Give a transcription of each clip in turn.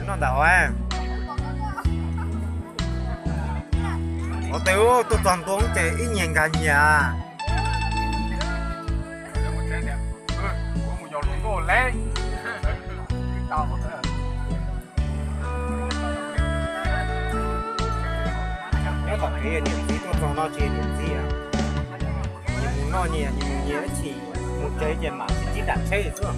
Noj ntawm hauv. Ua tes tuaj txog ntua ces ib nyias nkag nyias. Nyob tom kev niam txiv tuaj txog no tsis niam txiv, nyias mus noj nyias, nyias mus nyias ib chim, mus tsev ces mam sib ntsib nram tsheb xwb.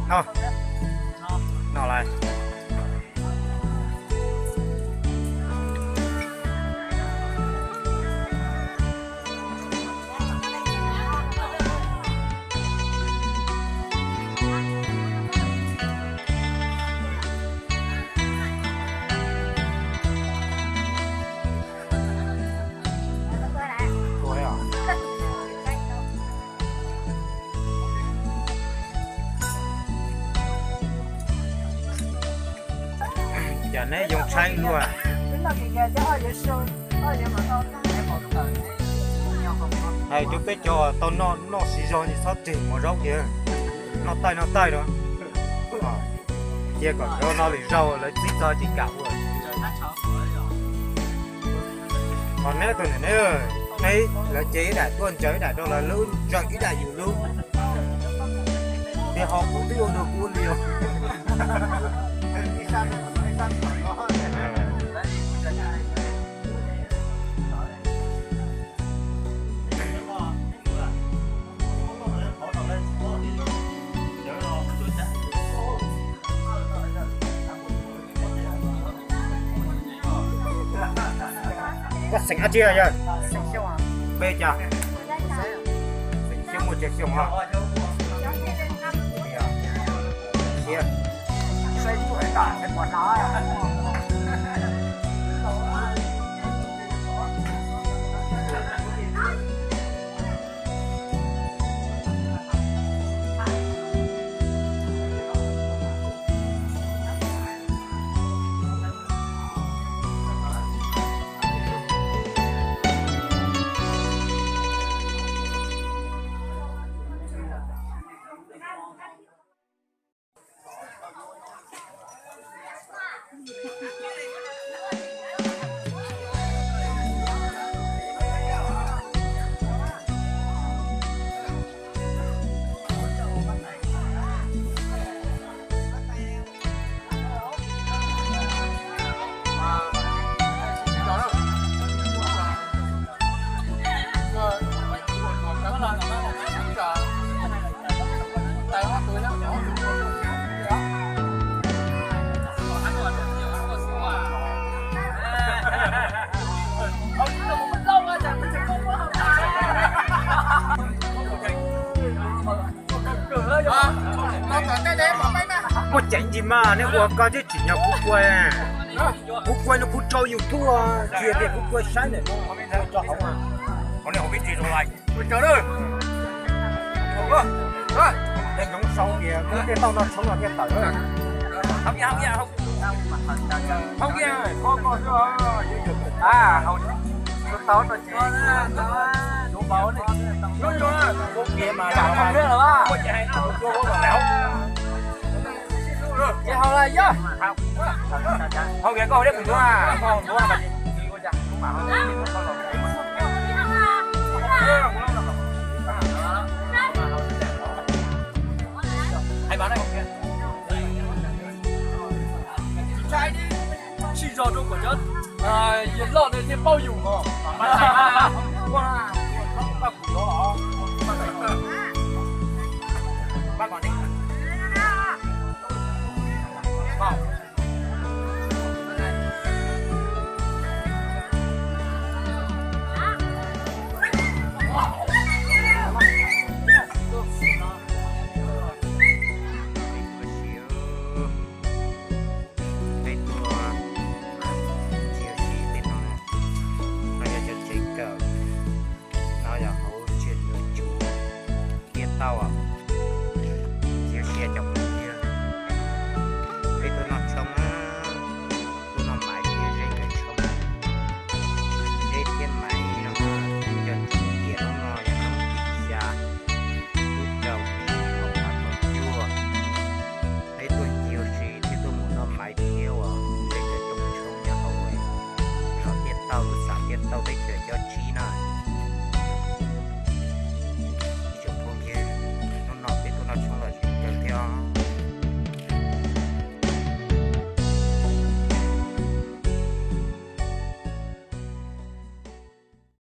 No, no lais. Cas neb yoo tshaib luaj. Hais rau peb cov tau noj noj siv zog tsis txhob tseg mov zaub kiag, noj taij noj taij rau. Cia kom cov no lwm zaug lawv txib txog tsis kam ua. Ho neb tus niam neb, neb lawv ces ib daim tuaj ntsaws ib daim rau lawv lub, ntsaws ib daim yus lub. Tias ho kuv twb ua dua kuv ua li os. Koj xeem dab tsi yog? Peb cas? Xeem Xyooj, muaj tsev Xyooj os. Muaj ceem ntsis mas nej ua koj thiaj tsim nyog kuv kua. Kuv kua no kuv tso YouTube, tsis tias kuv kua saib ntawm no, tso hauv mas. Ua li hauv peb tsis zoo lais. Ua tsaug na. Ua, ua, tej nyoov sau tias muab tej tauj no tshoob los thiaj tawm na. Hauv nyiaj, hauv nyiaj, hauv, hauv nyiaj, koj koj xwb os. A, hauv, tau no ces, zoo zoo, ua piav mas, ua ces hais no tus tua ua kom tau. Ces hauv lawm yog. Hauv kiag koj hu deb kuv ntxuav, koj ntxuav. Sib zog rau kom cov yawg loj thiaj paub yus os.